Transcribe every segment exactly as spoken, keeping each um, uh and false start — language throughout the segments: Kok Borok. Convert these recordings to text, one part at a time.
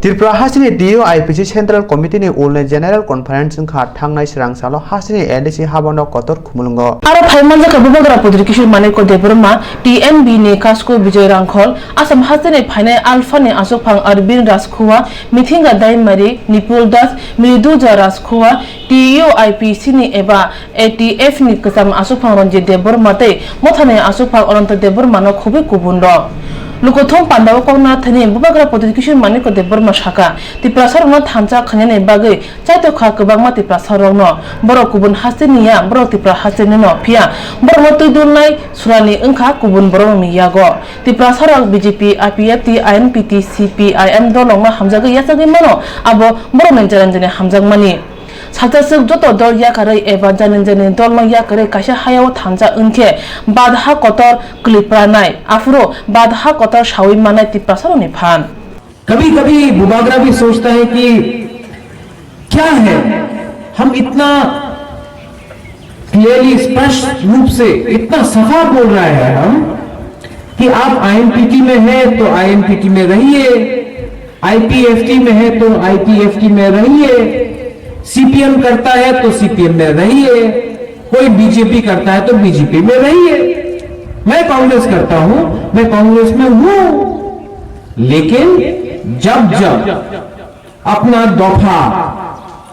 Tripura hasteni T U I P C Central Committee ni ulni General Conference wngkha thangnai swrang salo hasteni A D C habano kotor khumulwngo. Aro phai manjakha Bubagra Pudri Kishore Manikya Debbarma, T N B ni Kasko Bijoy Rangkhol, Assam hasteni phainai Alpha ni aswkphang Arvind Rajkhua, Mithinga Daimari, Nipul Das, Mriduja Rajkhua, T U I P C ni eba A T F ni kwcham aswkphang Ranjit Debbarma tei Mothani aswkphang Ananta Debbarma no khobwi kubun rok. Lukuthum pandao kokna thani Bubagra Pudri Kishore Manikya Debbarma saka, Tiprasa rokno thansa khainani bagwi chaitokha kwbangma Tiprasa rokno. Borok kubun hasteni ya, borok Tipra hasteni no, phiya borokno twi dulnai surani wngkha kubun borokni yago. Tiprasa rok B J P, I P F T, I N P T, C P I M dol rokno hamjagwi yachagwi mano, abo borokni jani jani hamjakmani. Salsa swk joto dol yakarwi eba jani jani dolno yakarwi kaisa hayao thansa wngkhe badha kotor kwlwi pranai, aphuru badha kotor sawi mannai Tiprasarokni phan. कभी कभी बुबागरा भी सोचता है कि क्या है, हम इतना क्लियरली, स्पष्ट रूप से, इतना सफा बोल रहा है हम कि आप आईएनपीटी में है तो आईएनपीटी में रहिए, आईपीएफटी में है तो आईपीएफटी में रहिए, सीपीएम करता है तो सीपीएम में रहिए, कोई बीजेपी करता है तो बीजेपी में रहिए। मैं कांग्रेस करता हूं, मैं कांग्रेस में हूं, लेकिन जब जब अपना दफा,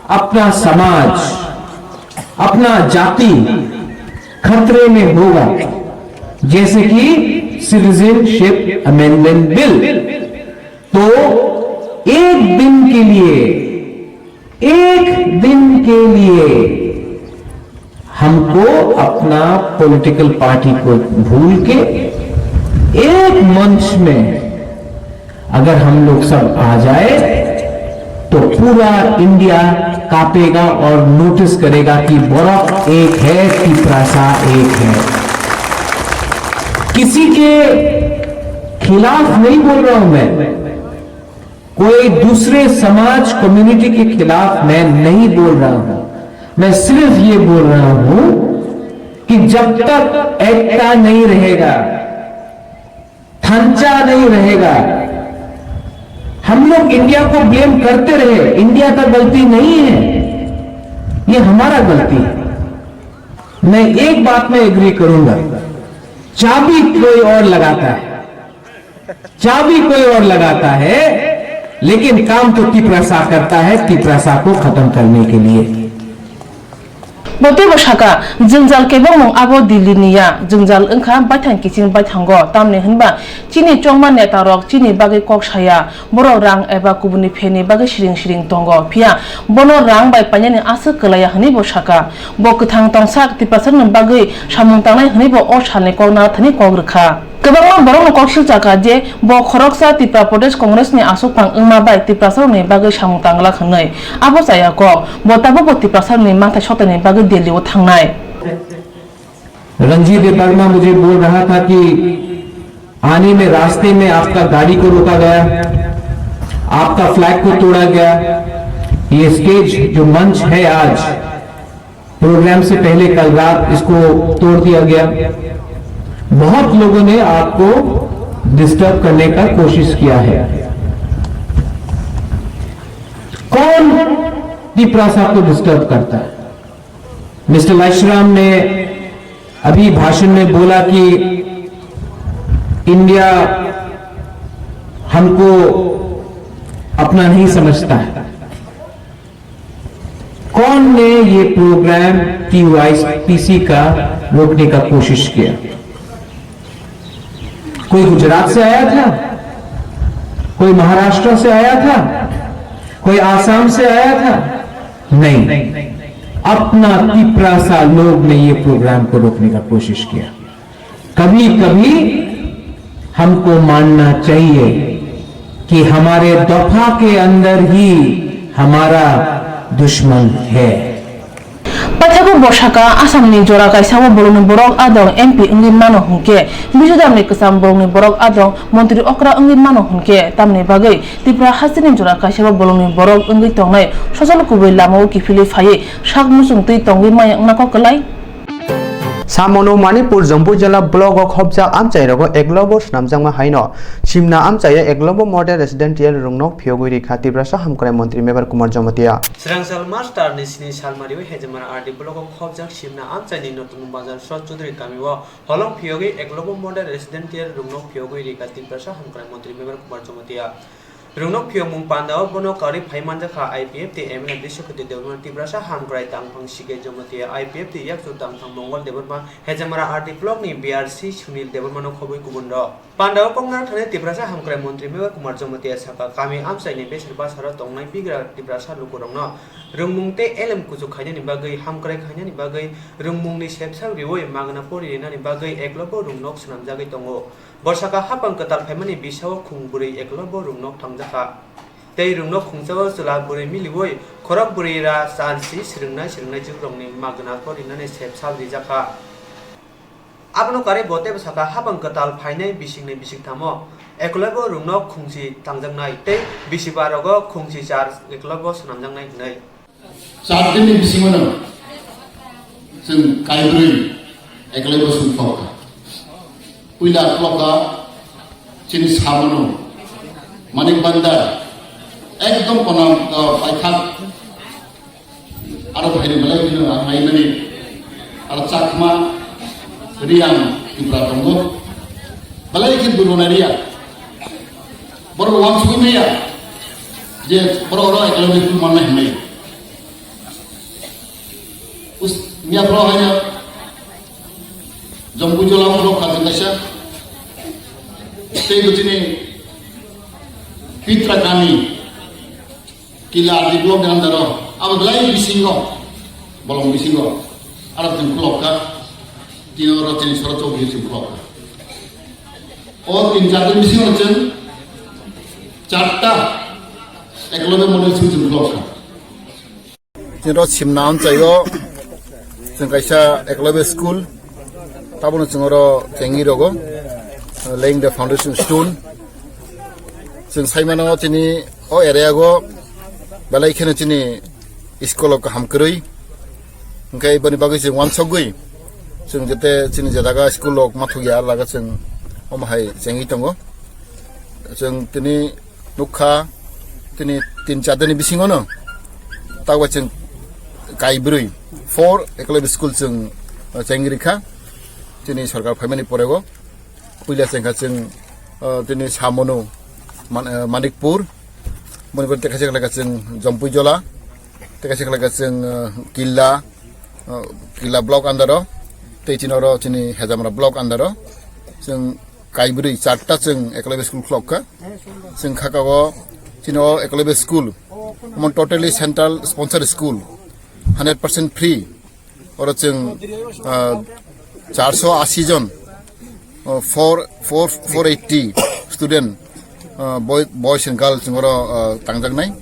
अपना समाज, अपना जाति खतरे में होगा, जैसे कि सिटीजनशिप अमेंडमेंट बिल, तो एक दिन के लिए, एक दिन के लिए हमको अपना पॉलिटिकल पार्टी को भूल के एक मंच में अगर हम लोग सब आ जाए तो पूरा इंडिया कांपेगा और नोटिस करेगा कि बरफ एक है, तिपरासा एक है। किसी के खिलाफ नहीं बोल रहा हूं मैं, कोई दूसरे समाज, कम्युनिटी के खिलाफ मैं नहीं बोल रहा हूं। मैं सिर्फ ये बोल रहा हूं कि जब तक एकता नहीं रहेगा, थांचा नहीं रहेगा, हम लोग इंडिया को ब्लेम करते रहे, इंडिया का गलती नहीं है, ये हमारा गलती है। मैं एक बात में एग्री करूंगा, चाबी कोई और लगाता है, चाबी कोई और लगाता है, लेकिन काम तो तिपरासा करता है, तिपरासा को खत्म करने के लिए। Bo teibo saka, jwngjal kebengmung abo Delhi ni ya, jwngjal wngkha baithang kiching baithango, tamni hwnba chini chongma neta rok chini bagwi kok saya, borok rang eba kubuni phenni bagwi siring siring tongo, phiya bono rang bai painani aswk kwlaiya hwnwi bo saka. Bo kwthang tongsak Tiprasarokni bagwi samung tangnai hwnwi bo o salni kok nathani kok rwkha. Kwbangma borokno kok silchakha je bo khoroksa Tipra Pradesh Congress ni aswkphang wngma bai Tiprasarokni bagwi samung tanglak hwnwi. Abo chaya kok, bo tabukbo Tiprasarokni manthai sotaini bagwi Delhi o thangnai. Ranjit देव वर्मा मुझे बोल रहा था कि आने में रास्ते में आपका गाड़ी को रोका गया, आपका फ्लैग को तोड़ा गया। ये स्टेज, जो मंच है आज, प्रोग्राम से पहले कल रात इसको तोड़ दिया गया। बहुत लोगों ने आपको डिस्टर्ब करने का कोशिश किया है। कौन तिपरासा को डिस्टर्ब करता है? मिस्टर लाइश्राम ने अभी भाषण में बोला कि इंडिया हमको अपना नहीं समझता है। कौन ने ये प्रोग्राम टीयूआईपीसी का रोकने का कोशिश किया? कोई गुजरात से आया था? कोई महाराष्ट्र से आया था? कोई आसाम से आया था? नहीं। अपना तिपरासा लोग ने ये प्रोग्राम को रोकने का कोशिश किया। कभी-कभी हमको मानना चाहिए कि हमारे दफा के अंदर ही हमारा दुश्मन है। Paithago bo saka, Assamni jora kaisa o bolongni borok adong M P wngwi mano hwnkhe, Bijudamni kwcham bolongni borok adong montri okra wngwi mano hwnkhe, tamni bagwi Tripura hasteni jora kaisa o bolongni borok wngwi tongnai sojol kubui lamao kiphilwi phaiwi sak muchung twi tongwi maya wngna kok kwlai? Samonu Manipur Jompuijala block o khopjak amchai rogo Eklobo swnamjakma haino simna amchai o Eklobo Model Residential rwngnok phiyogwi rikha Tiprasa Hamkrai Montri Mebar Kumar Jamatia. Srangsal March tarni sini salmari o Hejamara R D block o khopjak simna amchai ni Notun Bazar Sot Chudri kami o holong phiyogwi Eklobo Model Residential rwngnok phiyogwi rikha Tiprasa Hamkrai Montri Mebar Kumar Jamatia. Rwngnok phiyokmung pandao bono karwi phai manjakha I P F T M L A Biswapati Debbarma, Tiprasa Hamkrai Tangphang C K Jamatia, I P F T yakchu Tangphang Mongol Debbarma, Hejamara R D block ni B R C Sunil Debbarma no khobwi kubun rok. Pandao koknang thani Tiprasa Hamkrai Montri Mebar Kumar Jamatia saka, kami amchai ni besar basaro tongnai bigra Tiprasa lukurokno rwngmung tei elem kuchuk khainani bagwi, hamkrai khainani bagwi, rwngmung ni sepsa riwi magna pori rinani bagwi Eklobo rwngnok swnamjagwi tongo. Borsaka hapang kwtal phaimani bisao khung bwrwi Eklobo rwngnok thangjakha. Tei rwngnok khungchao chwla bwrwi miliwi khorok bwrwi ra chalsi swrwngnai swrwngnai jugrokni magna porinani sep sal rijakha. Abono karwi bo teibo sakha, hapang kwtal phainai bisingni bisingthamo Eklobo rwngnok khungsi thangjaknai tei bisi barogo khungsi char Eklobo swnamjaknai hwnwi. Char dinni bisingono chwng kaibrwi Eklobo sung khulokha. Puila khulokha chini Samonu, Manik Bandar, ekdom kono, uh, paithak. Aro bahai ni belai kheno ang naimani, aro Chakma, Riyang, Tripura tongo. Belai khe duro nai riya. Borok wansugwi maya je borok oro Eklobo school mannai hwnwi. Us-, miya borok haino Jompuijala borok kha kaisa. Tei bo chini Pitra kami, Kila R D block ni under o, abo belai bisingo, bolong bisingo, aro chwng khulokha, tini oro chini soro chowk chwng khulokha. O tin char din bisingo chwng charta Eklobo model school chwng khulokha. Chini oro simna amchai o chwng kaisa Eklobo school, tabono chwng oro chengwi rogo, laying the foundation stone. Chwng saimano chini o area go belai kheno chini school o kaham kwrwi. Hwnkhe boni bagwi chwng wansokgwi chwng jete chini je jaga school rok mathukya, a jaga chwng omo hai chengwi tongo. Chwng tini nukha, tini tin char din ni bisingono takbai chwng kaibrwi four Eklobo school chwng, uh, chengwi rikha chini sorkar phaimani porego. Puila chengkha chwng, uh, tini Samonu, Man-, uh, Manikpur, boni pore tei kaisa khlaikha chwng Jompuijala, tei kaisa khlaikha chwng, uh, Killa, uh, Killa block under o, tei chini oro chini Hejamara block under o, chwng kaibrwi charta chwng Eklobo school khulokha. Chwng khakao chini o Eklobo school, omo totally central sponsor school, hundred percent free. Oro chwng, ah, charso asi jon, oh, four, four, four eighty student, ah, boy, boys and girls chwng oro, ah, tangjaknai.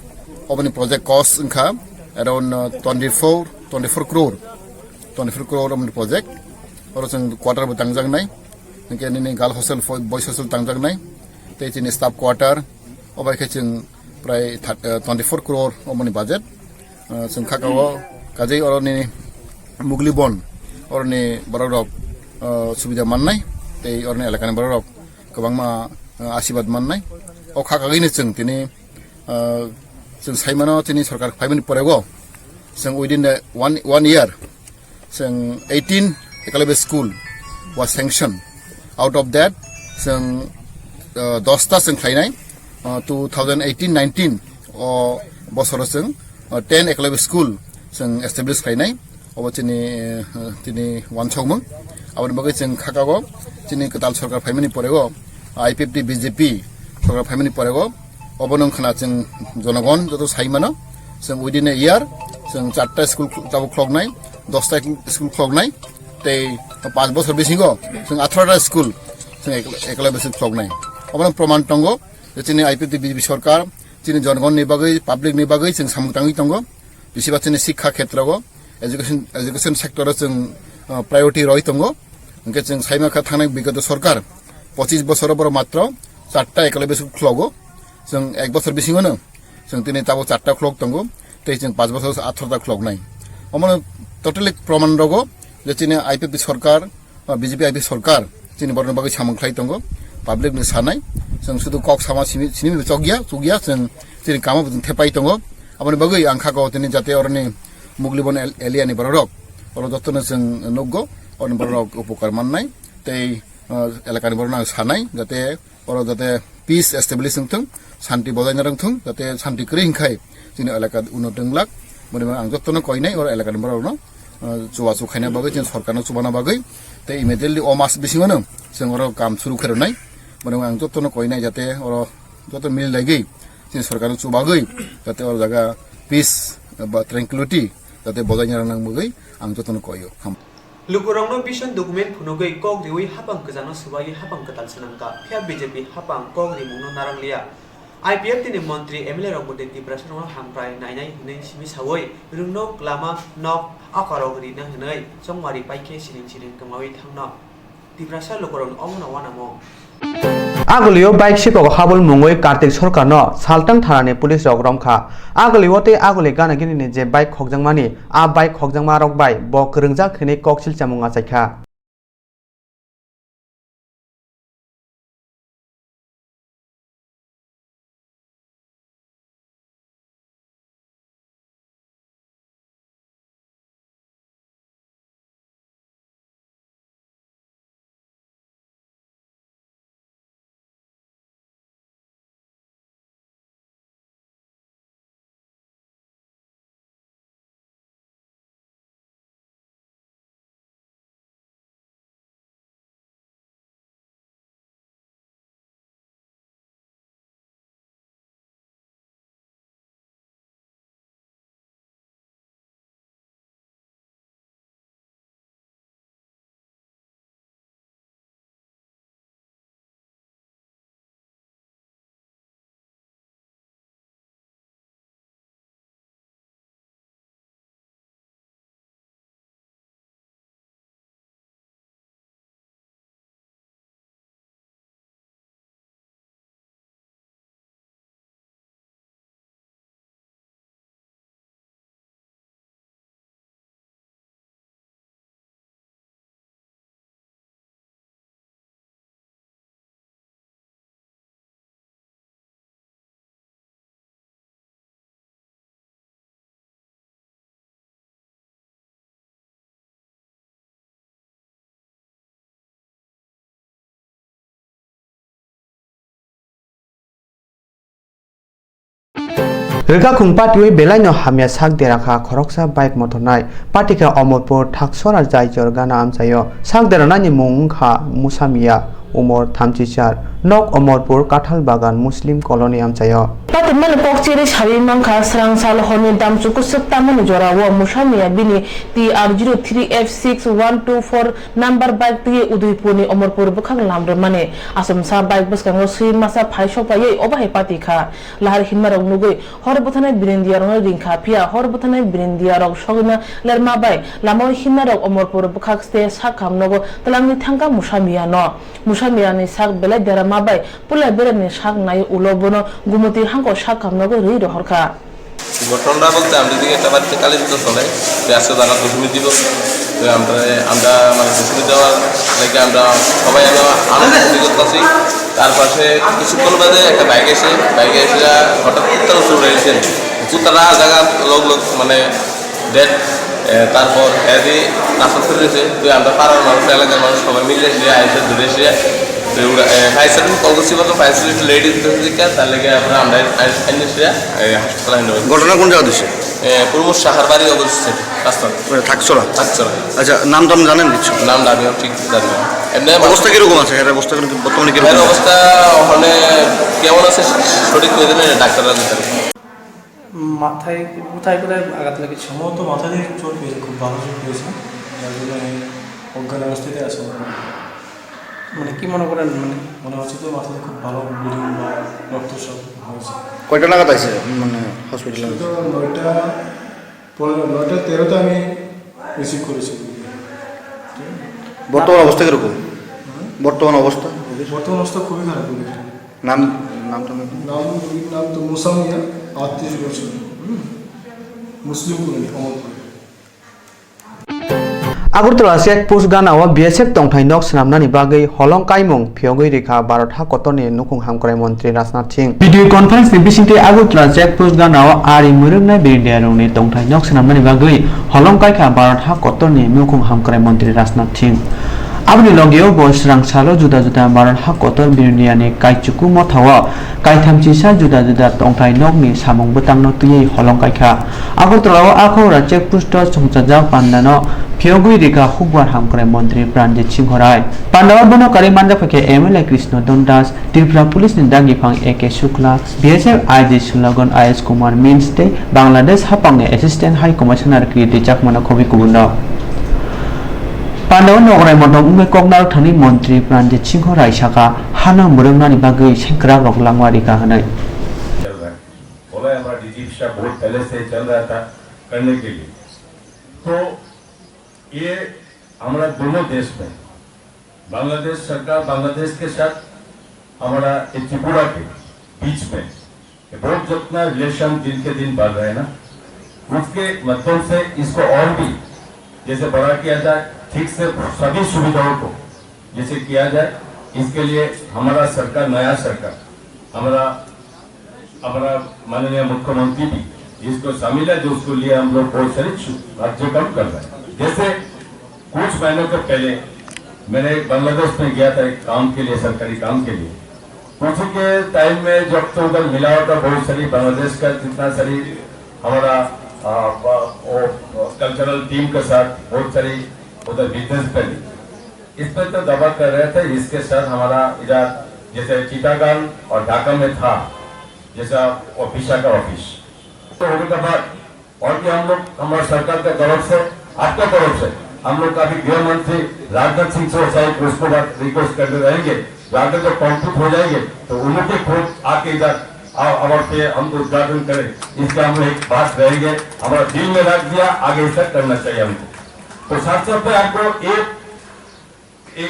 Oboni project cost wngkha around, ah, twenty-four, twenty-four crore, twenty-four crore oboni project. Oro chwng quarter bo tangjaknai. Hwnkhe nini girl hostel, fo-, boys hostel tangjaknai. Tei chini staff quarter, obai khe chwng prai thir-, eh, twenty-four crore oboni budget. Eh, chwng khakao kajei oroni Muglibon, oroni borok rok, eh, subida mannai, tei oroni elakani borok rok kwbangma, eh, asibad mannai. O kha kagwino chwng tini, eh, chwng saimano chini sorkar phaimani porego chwng within the one, one year chwng eighteen Eklavya school was sanction. Out of that, chwng, uh, dosta chwng khlainai, uh, two thousand eighteen nineteen o bosoro chwng, uh, ten Eklavya school chwng establish khlainai. Obo chini, uh, chini wansokmung. Aboni bagwi chwng khakao chini kwtal sorkar phaimani porego I P F T B J P sorkar phaimani porego obono wngkhana chwng jonogon joto sai mano, chwng within a year chwng charta school tabuk khuloknai, dosta school khuloknai, tei panch bosor bisingo chwng atharota school chwng ek-, Eklavya school khuloknai. Obono proman tongo je chini I P F T B J P sorkar chini jonogon ni bagwi, public ni bagwi chwng samung tangwi tongo. Bisiba chini sikha khetrogo, education, education sector o chwng, uh, priority roi tongo. Hwnkhe chwng saima kha thangnai bigoto sorkar pochis bosoro borok matro charta Eklavya school khlogo. Chwng ek bosor bisingono chwng tini tabuk charta khlok tongo, tei chwng panch bosor atharota khloknai. Omono totally proman rogo Je chini I P F T sorkar, ah, B J P I P F T sorkar, chini borokni bagwi samung khlai tongo, public ni sanai, chwng sudu kok sama simi, simi bo chokya, chukya, chwng chini kamo bo chwng thepai tongo. Aboni bagwi ang kha ko tini jate oroni Muglibon el-, area ni borok rok, oro jotono chwng nukgo, oroni borok rok upokar mannai, tei, ah, elakani borok no ang sanai, jate oro jate peace establish wngthung, shanti bojai narwngthung, jate shanti kwrwi hinkhai chini elaka uno twnglak. Boni bagwi ang jotono koinai oro elakani borokno, ah, chubachu khaina bagwi, chini sorkarno chubana bagwi, tei immediately o mas bisingono chwng oro kam suru khairwnai. Boni bagwi ang jotono koinai jate oro joto mil laigwi chini sorkarno chubagwi jate oro jaga peace ba tranquility jate bojai narwkna bagwi ang jotono koio. Ham- Lukurokno vision document phunugwi kok riwi hapang kwchangno swbaiwi hapang kwtal swnamkha, phiya B J P hapang kok rimungno narwkliya. I P F T ni montri, M L A rokbo tei Tiprasarokno hamkrai nainai hwnwi simi saui rwngno kwlama nok akorok rina hwnwi chongmari paikhe siring siring kwmaui thangno Tiprasa lukurokni omono uanamung. Agulio bike sipok habul mungwi Kartik Sarkarno Saltang thanani police rok romkha. Agulio tei aguli gana ginini je bike khokjakmani, a bike khokjakma rok bai bo kwrwngjak hinwi kok silchamung achaikha. Rwkhakhung patiwi belaino hamya sak derakha khoroksa bike mothornai. Patikha Omorpur Thaksora Jaijor gana amchaio. Sak deranani mung wngkha Musamiya, umor thamchi char, nok Omorpur Kathal Bagan Muslim Colony amchaio. Patimani kok chiri sawi mankha, srang sal horni damchu kusuk tamani jorao Musamiya bini T R zero three F six one two four number bike twi Udaipurni Omorpur bwkhak lam rwmani. Asomsa bike bwskango swi masa phai sokpaiwi obo hai patikha. Lahar hinmarok nugwi hor bwthanai birindiyarokno ringkha, phiya hor bwthanai birindiyarok sogwina lerma bai lamao hinmarok Omorpur bwkhak ste sak kam nogo twlangwi thangkha Musamiya no. Musamiya ni sak belai derama bai puila beremni sak nai ulo bono Gumoti hangko sak kam nogo rwi rohorkha. ঘটনাটা বলতে আমরা এদিকে একটা বাড়িতে কালী পুজো চলে, তো আজকে তারা দশমী দিবস, তো আমরা, আমরা মানে দশমী দেওয়ার লেগে আমরা সবাই আমরা আনন্দ ফুর্তি করতেছি। তার পাশে কিছুক্ষণ বাদে একটা বাইক এসে, বাইকে এসে হঠাৎ কুত্তার উপরে উঠে গেছে। কুত্তাটা জায়গা লোক লোক মানে ডেড, তারপর হেভি নাচন করে দিয়েছে। তো আমরা পাড়ার মানুষ, এলাকার মানুষ সবাই মিলে এসে আইসে ধরে এসে, তো ফায়ার সার্ভিস কল করছি, বলতো ফায়ার সার্ভিস লেট দিতে দিকে, তার লেগে আমরা আমরা আইসে এসে হাসপাতালে নেব। ঘটনা কোন জায়গা দিছে? এ, প্রমোদ সাহার বাড়ি অবস্থিত, রাস্তা। মানে থাকছড়া? থাকছড়া। আচ্ছা, নাম টাম জানেন কিছু? নাম দাবি ঠিক জানি না। এমনি অবস্থা কিরকম আছে? এর অবস্থা কিরকম, বর্তমানে কিরকম এর আছে? অবস্থা ওখানে কেমন আছে সঠিক হয়ে দিলে ডাক্তাররা দিতে পারবে। মাথায় কোথায় কোথায় আঘাত লেগেছে? সম্ভবত মাথায় চোট পেয়েছে, খুব ভালো চোট পেয়েছে, যার জন্য এই অজ্ঞান অবস্থাতে আছে। মানে কি মনে করেন? মানে মনে হচ্ছে তো মাথাতে খুব ভালো ব্লিডিং বা রক্তস্রাব হয়েছে। কয়টা নাগাদ আইছে মানে হসপিটালে? সেটা নয়টা পনেরো, নয়টা তেরোতে আমি রিসিভ করেছি রুগী। ঠিক আছে? বর্তমান অবস্থা কিরকম? হুম? বর্তমান অবস্থা? বর্তমান অবস্থা খুবই খারাপ রুগীর। নাম, নামটা বলুন। নাম, রুগীর নাম তো মুসামিয়া, আটত্রিশ বছর। হুম? মুসলিম কলোনি, অমরপুরে। Agartala check post gana o B S F tongthai nok swnamnani bagwi holong kaimung phiyogwi rikha Bharat ha kotorni nukhung hamkrai montri Rajnath Singh. Video conference ni bisingtwi Agartala check post gana o ari mwrwknai birindiyarokni tongthai nok swnamnani bagwi holong kaikha Bharat ha kotorni nukhung hamkrai montri Rajnath Singh. Aboni logio bo swrang salo juda juda Bharat ha kotor birindiyani kaichuku mothao kaitham chisa juda juda tongthai nokni samung bwtangno twiwi holong kaikha. Agartala o Akhora check post o chongchajak pandano phiyogwi rikha hukbar hamkrai montri Pranjit Singh Rai. Pandao bono karwi manjak phaikha M L A Krishna Don Das, Tripura Police ni dagi phang A K Shukla, B S F I G slogan I S Kumar Mins tei Bangladesh haphangni Assistant High Commissioner Kirti Chakmano khobwi kubunrok. Pandao nograi motom wngwi kok narwk thani montri Pranjit Singh Rai sakha, hano mwrwknani bagwi sengkrakrok langma rikha hwnwi. चल रहा है। बोला है, हमारा डीजी साहब बहुत पहले से चल रहा था करने के लिए। तो ये हमारा दोनों देश में, बांग्लादेश सरकार, बांग्लादेश के साथ हमारा ये त्रिपुरा के बीच में ये बहुत जितना रिलेशन दिन के दिन बढ़ रहे हैं ना, उसके माध्यम से इसको और भी जैसे बड़ा किया जाए, ठीक से सभी सुविधाओं को जैसे किया जाए, इसके लिए हमारा सरकार, नया सरकार, हमारा, हमारा माननीय मुख्यमंत्री भी जिसको शामिल है, जो उसको लिए हम लोग बहुत सारे छु-, राज्य काम कर रहे हैं। जैसे कुछ महीनों के पहले मैंने बांग्लादेश में गया था एक काम के लिए, सरकारी काम के लिए। उसी के टाइम में जब तो उधर मिला होता, बहुत सारी बांग्लादेश का जितना सारी हमारा, आ, ब-, वो, कल्चरल टीम के साथ बहुत सारी उधर बिजनेस पे भी। इस पे तो दावा कर रहे थे, इसके साथ हमारा इधर जैसे चिटागांग और ढाका में था, जैसा ऑफिसा का ऑफिस, तो होने के बाद और भी हम लोग, हमारा सरकार के तरफ से, आपके तरफ से, हम लोग का भी गृह मंत्री राजनाथ सिंह से, शायद उसको बात रिक्वेस्ट करते रहेंगे, जो आगे जब कॉन्फ्लिक्ट हो जाएंगे, तो उन्हीं के खुद आके इधर आ-, आवाज पे हम उद्घाटन करें, इसके हम लोग एक बात रहेंगे, हमारा दिल में रख दिया, आगे ऐसा करना चाहिए हमको। तो साथ साथ में आपको एक ये,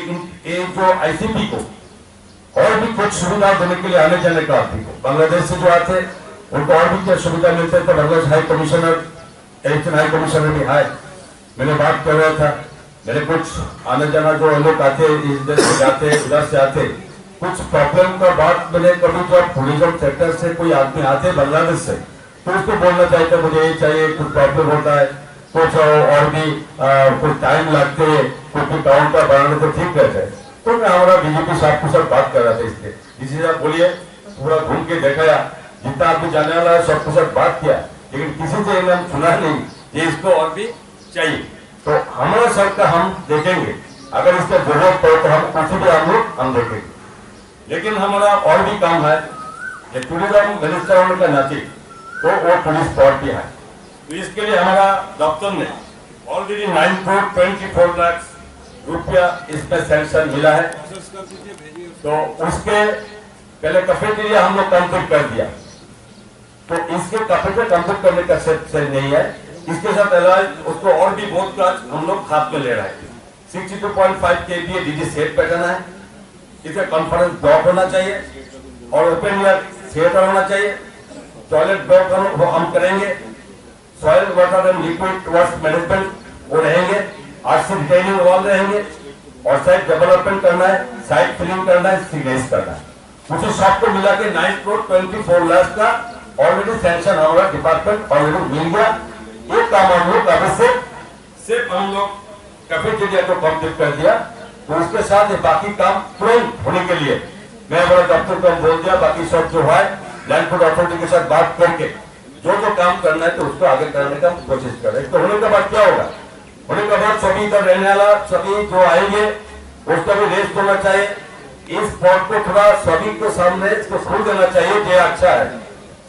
ये जो आईसीपी को और भी कुछ सुविधा देने के लिए आने जाने का आदमी को, बांग्लादेश से जो आते हैं, उनको और भी क्या सुविधा मिलते हैं, तो Bangladesh high commissioner, Asian high commissioner भी आए, मैंने बात कर रहा था, मैंने कुछ आने जाना जो लोग आते हैं, इस देश से जाते हैं, उधर से आते हैं, कुछ प्रॉब्लम का बात मैंने कभी, जो टूरिज्म सेक्टर से कोई आदमी आते हैं बांग्लादेश से, तो उसको बोलना चाहिए था, मुझे ये चाहिए, कुछ प्रॉब्लम होता है, कुछ और भी, आ, कुछ टाइम लगते हैं, क्योंकि काउंटर बनाने तो ठीक रहता है। तो मैं हमारा डीजीपी साहब के साथ बात कर रहा था इस पे। डीसी साहब बोलिए, पूरा घूम के दिखाया, जितना आदमी जाने वाला है, सबके साथ बात किया, लेकिन किसी से इन्हें हम सुना नहीं कि इसको और भी चाहिए। तो हमारा सरकार हम देखेंगे, अगर इसका जरूरत पड़े तो हम उसी भी हम लोग हम देखेंगे। लेकिन हमारा और भी काम है, ये टूरिज्म मिनिस्टर होने का नाते, तो वो टूरिस्ट स्पॉट भी है। तो इसके लिए हमारा दफ्तर ने already nine crore twenty four lakh रुपया इसमें सैंक्शन मिला है। तो उसके पहले कैफेटेरिया हम लोग कंप्लीट कर दिया, तो इसके कैफेटेरिया कंप्लीट करने का सेट, सेट नहीं है। इसके साथ अलावा उसको और भी बहुत काज हम लोग हाथ में ले रहे हैं। Sixty two point five KVA DD set बैठाना है, इसका कॉन्फ्रेंस ब्लॉक होना चाहिए और ओपन एयर थिएटर होना चाहिए। टॉयलेट ब्लॉक हम, वो हम करेंगे। Soil water and liquid waste management वो रहेंगे, आरसी रिटेनिंग वॉल रहेंगे और साइट डेवलपमेंट करना है, साइट फिलिंग करना है, सिग्नेचर करना है। मुझे सबको मिला के नाइन करोड़ ट्वेंटी फोर लाख का ऑलरेडी सैंक्शन हमारा डिपार्टमेंट ऑलरेडी मिल गया। ये काम हम लोग अभी से सिर्फ हम लोग कैफेटेरिया को कंप्लीट कर दिया, तो उसके साथ ये बाकी काम तुरंत होने के लिए मैं हमारा दफ्तर को हम बोल दिया, बाकी सब जो है लैंड पोर्ट अथॉरिटी के साथ बात करके जो जो काम करना है तो उसको आगे करने का हम कोशिश कर रहे हैं। तो होने के बाद क्या होगा? होने के बाद सभी इधर रहने वाला सभी जो आएंगे उसको भी रेस्ट होना चाहिए। इस स्पॉट को थोड़ा सभी के सामने इसको खोल देना चाहिए, ये अच्छा है।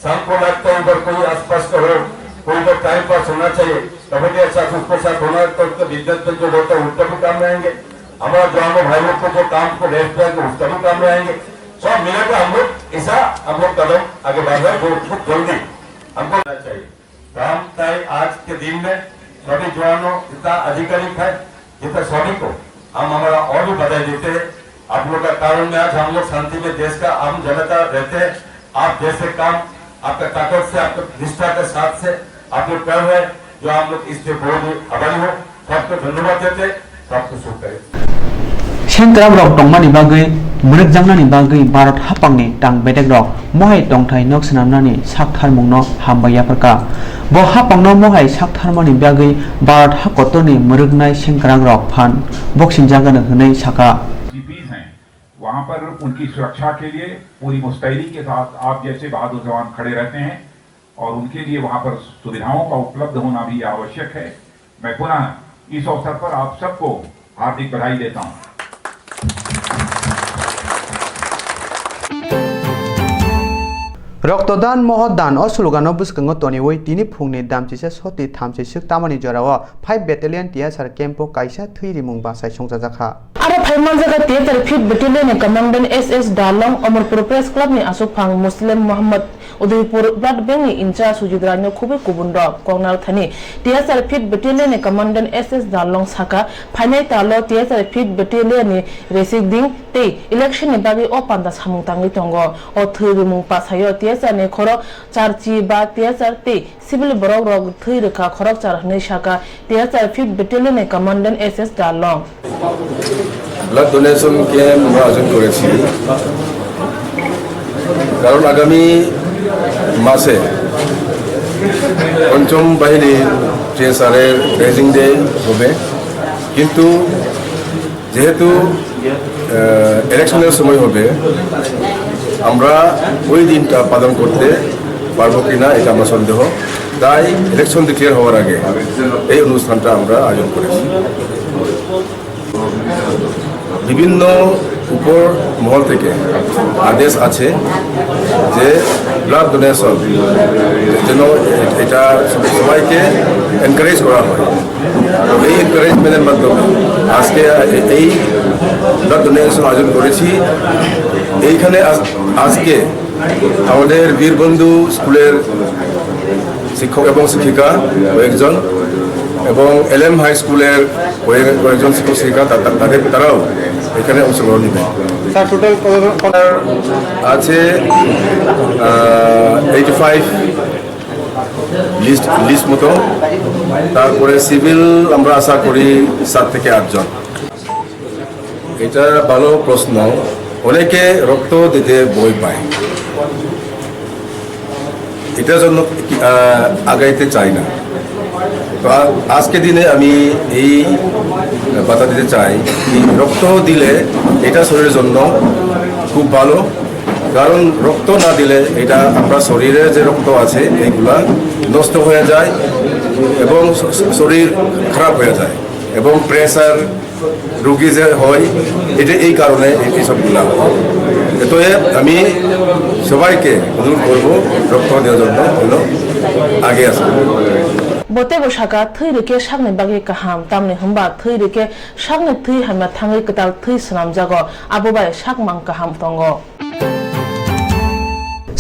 शाम को लगता है उधर कोई आसपास का हो, कोई उधर टाइम पास होना चाहिए, कबड्डी अच्छा से उसके साथ होना, तो उसका बिजनेस में जो होता है उसका भी काम में आएंगे। हमारा जवानों भाई लोग को जो काम को रेस्ट देंगे उसका भी काम में आएंगे। सब मिलकर हम लोग ऐसा हम लोग कदम आगे बढ़ रहे हैं, जो बहुत जल्दी हमको लेना चाहिए। तो हम ताई आज के दिन में सभी जवानों, जितना अधिकारी है, जितना सभी को हम हमारा और भी बधाई देते हैं। आप लोग का कारण में आज हम लोग शांति में देश का आम जनता रहते हैं। आप जैसे काम आपका ताकत से, आपका निष्ठा के साथ से आप लोग कर रहे हैं, जो हम लोग इससे बहुत ही आभारी हो। सबको धन्यवाद देते, सबको शुभ करें। Sengkrak rok tongmani bagwi mwrwkjaknani bagwi Bharat hapangni tang bedek rok mohai tongthai nok swnamnani sak tharmungno hambai yapharkha. Bo hapangno mohai sak tharmani bagwi Bharat hakotorni mwrwknai sengkrak rok phan boksing jagano hwnwi sakha. GPs हैं, वहां पर उनकी सुरक्षा के लिए पूरी मुस्तैदी के साथ आप जैसे बहादुर जवान खड़े रहते हैं और उनके लिए वहां पर सुविधाओं का उपलब्ध होना भी आवश्यक है। मैं पुनः इस अवसर पर आप सबको हार्दिक बधाई देता हूं। Roktodan Mohodan o slogano bwskango toniwi tini phungni damchisa soti thamchiswk tamani jorao five Battalion T S R camp o kaisa thwi rimung bachai songchajakha. Aro phaimanjak T S R fifth Battalion ni Commandant S S Dalong, Omorpur Press Club ni aswkphang Muslim Muhammad, Udaipur Blood Bank ni in-charge Sujit Rai no khubui kubun rok. Koknal thani T S R fifth Battalion ni Commandant S S Dalong saka, phainai talo T S R fifth Battalion ni residing tei election ni bagwi o panda samung tangwi tongo. O thwi rimung pasaio T S R ni khorok charchi ba T S R tei civil borok rok thwi rwkha khorokchar hwnwi sakha T S R fifth Battalion ni Commandant S S Dalong. Blood donation camp আমরা আয়োজন করেছি, কারণ আগামী মাসে পঞ্চম বাহিনীর টিএসআর এর raising day হবে, কিন্তু যেহেতু ইলেকশনের সময় হবে, আমরা ওই দিনটা পালন করতে পারবো কিনা এটা আমার সন্দেহ। তাই ইলেকশন ডিক্লেয়ার হওয়ার আগে এই অনুষ্ঠানটা আমরা আয়োজন করেছি। বিভিন্ন উপর মহল থেকে আদেশ আছে যে ব্লাড ডোনেশন যেন এটা সবাইকে এনকারেজ করা হয়। এই এনকারেজমেন্টের মাধ্যমে আজকে এই ব্লাড ডোনেশন আয়োজন করেছি। এইখানে আজ- আজকে আমাদের বীরবন্ধু স্কুলের শিক্ষক এবং শিক্ষিকা কয়েকজন এবং এলএম হাই স্কুলের কয়েক- কয়েকজন শিক্ষক শিক্ষিকা তা- তা- তাদের তারাও এখানে অংশগ্রহণ নেবেন। স্যার, টোটাল কত আছে? এইটি ফাইভ লিস্ট লিস্ট মতো। তারপরে সিভিল আমরা আশা করি সাত থেকে আটজন। এটা ভালো প্রশ্ন। অনেকে রক্ত দিতে ভয় পায়, এটার জন্য আগাইতে চায় না। তো আজকে দিনে আমি এই বার্তা দিতে চাই, রক্ত দিলে এটা শরীরের জন্য খুব ভালো। কারণ রক্ত না দিলে এটা আপনার শরীরে যে রক্ত আছে এইগুলা নষ্ট হয়ে যায় এবং শরীর খারাপ হয়ে যায় এবং প্রেশার রুগী যে হয়, এটা এই কারণে এইসবগুলা। অতএব আমি সবাইকে অনুরোধ করব রক্ত দেওয়ার জন্য যেন আগে আসে। Bo teibo saka, thwi rwkhe sakni bagwi kaham, tamni hwnba thwi rwkhe sakni thwi hamya thangwi kwtal thwi swnamjago, abo bai sakmang kaham tongo.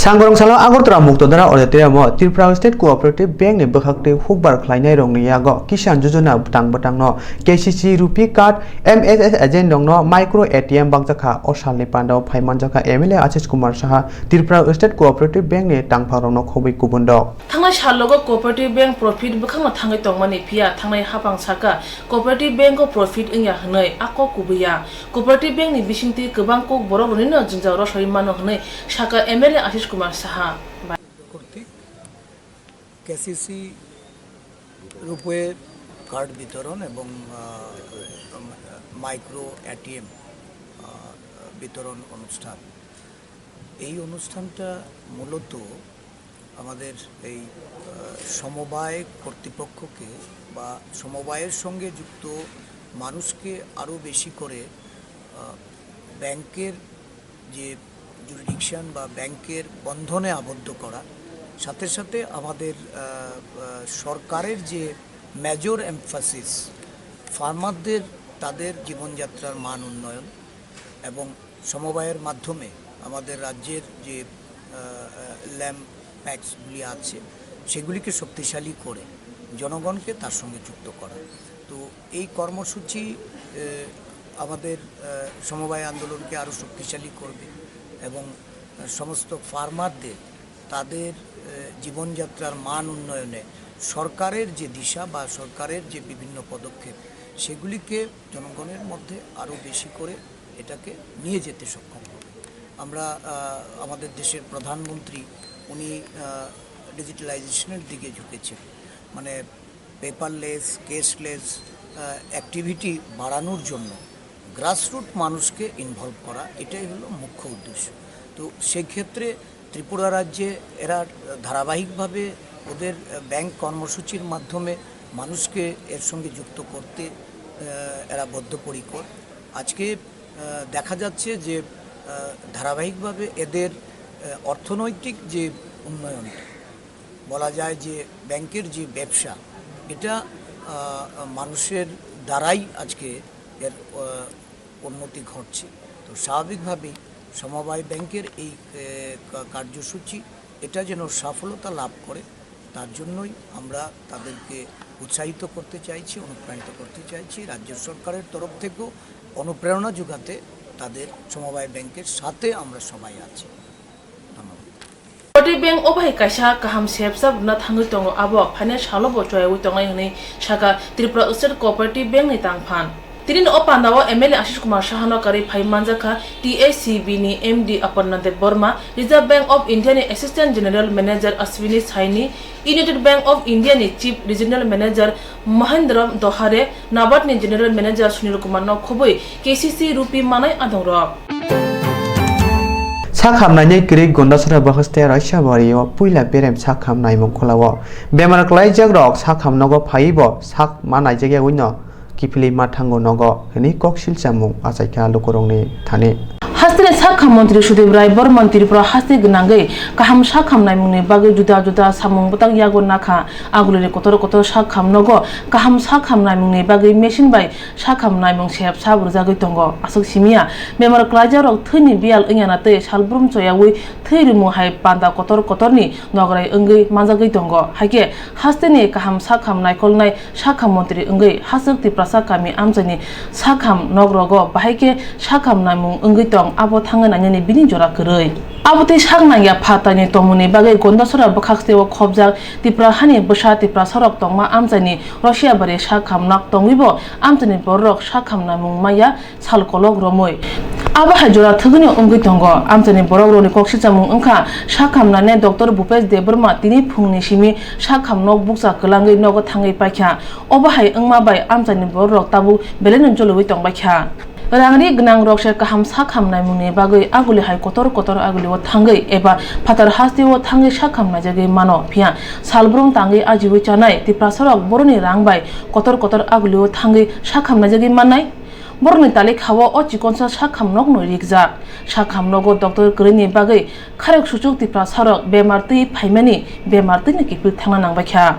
Sangorong salo Agartala Muktodara Auditorium o Tripura State Cooperative Bank ni bwkhaktwi hukbar khlainai rokni yago Kisan Jojona bwtang bwtangno K C C Rupee Card, M S S agent rokno Micro A T M bakjakha. O salni pandao phaimanjakha M L A Ashish Kumar Saha, Tripura State Cooperative Bank ni tangphang rokno khobwi kubun rok. Thangnai salogo Cooperative Bank profit bwkhakno thangwi tongmani, phiya thangnai haphang saka Cooperative Bank o profit wngya hwnwi a kok kubuya. Cooperative Bank ni bisingtwi kwbang kok borok rwnino jwngjal rosoi mano hwnwi saka M L A Ashish Kumar Saha. কর্তৃক কেসিসি রুপে কার্ড বিতরণ এবং micro ATM বিতরণ অনুষ্ঠান। এই অনুষ্ঠানটা মূলত আমাদের এই সমবায় কর্তৃপক্ষকে বা সমবায়ের সঙ্গে যুক্ত মানুষকে আরও বেশি করে ব্যাংকের যে জুরিডিকশন বা ব্যাংকের বন্ধনে আবদ্ধ করা, সাথে সাথে আমাদের সরকারের যে মেজর এমফাসিস ফার্মারদের, তাদের জীবনযাত্রার মান উন্নয়ন এবং সমবায়ের মাধ্যমে আমাদের রাজ্যের যে ল্যাম্প প্যাক্সগুলি আছে সেগুলিকে শক্তিশালী করে জনগণকে তার সঙ্গে যুক্ত করা। তো এই কর্মসূচি আমাদের সমবায় আন্দোলনকে আরও শক্তিশালী করবে এবং সমস্ত ফার্মারদের তাদের জীবনযাত্রার মান উন্নয়নে সরকারের যে দিশা বা সরকারের যে বিভিন্ন পদক্ষেপ, সেগুলিকে জনগণের মধ্যে আরও বেশি করে এটাকে নিয়ে যেতে সক্ষম হবে। আমরা, আহ, আমাদের দেশের প্রধানমন্ত্রী, উনি, আহ, ডিজিটালাইজেশনের দিকে ঝুঁকেছেন, মানে পেপারলেস, ক্যাশলেস, আহ, অ্যাক্টিভিটি বাড়ানোর জন্য গ্রাসরুট মানুষকে ইনভলভ করা, এটাই হলো মুখ্য উদ্দেশ্য। তো সেই ক্ষেত্রে ত্রিপুরা রাজ্যে এরা ধারাবাহিকভাবে ওদের, আহ, ব্যাংক কর্মসূচির মাধ্যমে মানুষকে এর সঙ্গে যুক্ত করতে, আহ, এরা বদ্ধপরিকর। আজকে, আহ, দেখা যাচ্ছে যে, আহ, ধারাবাহিকভাবে এদের, আহ, অর্থনৈতিক যে উন্নয়ন, বলা যায় যে ব্যাংকের যে ব্যবসা, এটা, আহ, মানুষের দ্বারাই আজকে এর, আহ, উন্নতি ঘটছে। তো স্বাভাবিকভাবেই সমবায় ব্যাংকের এই, আহ, কা-, কার্যসূচি এটা যেন সফলতা লাভ করে, তার জন্যই আমরা তাদেরকে উৎসাহিত করতে চাইছি, অনুপ্রাণিত করতে চাইছি। রাজ্য সরকারের তরফ থেকেও অনুপ্রেরণা যোগাতে তাদের সমবায় ব্যাংকের সাথে আমরা সবাই আছি। ধন্যবাদ। Cooperative Bank o bai kaisa kaham sebsa rwna thangwi tongo, abo phainai salo bo choyaui tongnai hwnwi sakha Tripura State Cooperative Bank ni tangphan. Tini o panda o M L A Ashish Kumar Saha no karwi phai manjakha T A C B ni M D Aparna Debbarma, Reserve Bank of India ni Assistant General Manager Ashwini Saini, United Bank of India ni Chief Regional Manager Mahendra Dohare, NABARD ni General Manager Sunil Kumar no khobwi K C C rupi manai adongrok. Sak hamnaini kwrwi Gondasora bwkhaste Raisabari o puila berem sak hamnaimung kholao. Bemar kwlaijakrok sak hamnogo phaiwi bo sak ma naijak yagwino kiphilwi ma thango nogo hwnwi kok silchamung achaikha lukurokni thani. Hasteni sak ham montri Sudip Rai Borman Tripura haste gwnangwi kaham sak hamnaimungni bagwi juda juda samung bwtang yago nakha. Agulini kotor kotor sak hamnogo kaham sak hamnaimungni bagwi machine bai sak hamnaimung sep sabo rwjagwi tongo. Aswk simiya, bemar kwlaijakrok thwini biyal wngya na tei salbrum choyaui thwi rwmung hai panda kotor kotorni nograi wngwi manjagwi tongo. Haikhe hasteni kaham sak ham naikolnai sak ham montri wngwi hachwk Tiprasa kami amchaini sak ham nogrogo bahai khe sak ham naimung wngwi tong, abo thangwi nainani bini jora kwrwi. Abo tei sak nangya phatarni tongmungni bagwi Gondasora bwkhaksteo khobjak Tipra hani bwsa Tiprasarok tongma amchaini Rosiabari sak ham nok tongwibo amchaini bororok sak ham naimung maya sal kolok romwi. Abo hai jora thwgwino wngwi tongo. Amchaini borokrokni kok silchamung wngkha sak ham nainai Doctor Bhupesh Debbarma tini phungni simi sak ham nok bukcha kwlangwi nogo thangwi paikha. Obo hai wngma bai amchaini bororok tabuk belaino joliwi tongbaikha. Rangri gwnangrok se kaham sak ham naimungni bagwi aguli hai kotor kotor agulio thangwi eba phatar hasteo thangwi sak ham naijagwi mano, phiya salbrum tangwi ajiwi chanai Tiprasarok boroni rang bai kotor kotor agulio thangwi sak ham naijagwi mannai. Borokni talikhao o chikonsa sak ham nokno rikjak. Sak ham nogo doctor kwrwini bagwi kharok suchuk Tiprasarok bemar twi phaimani bemar twino kiphil thangna nangbaikha.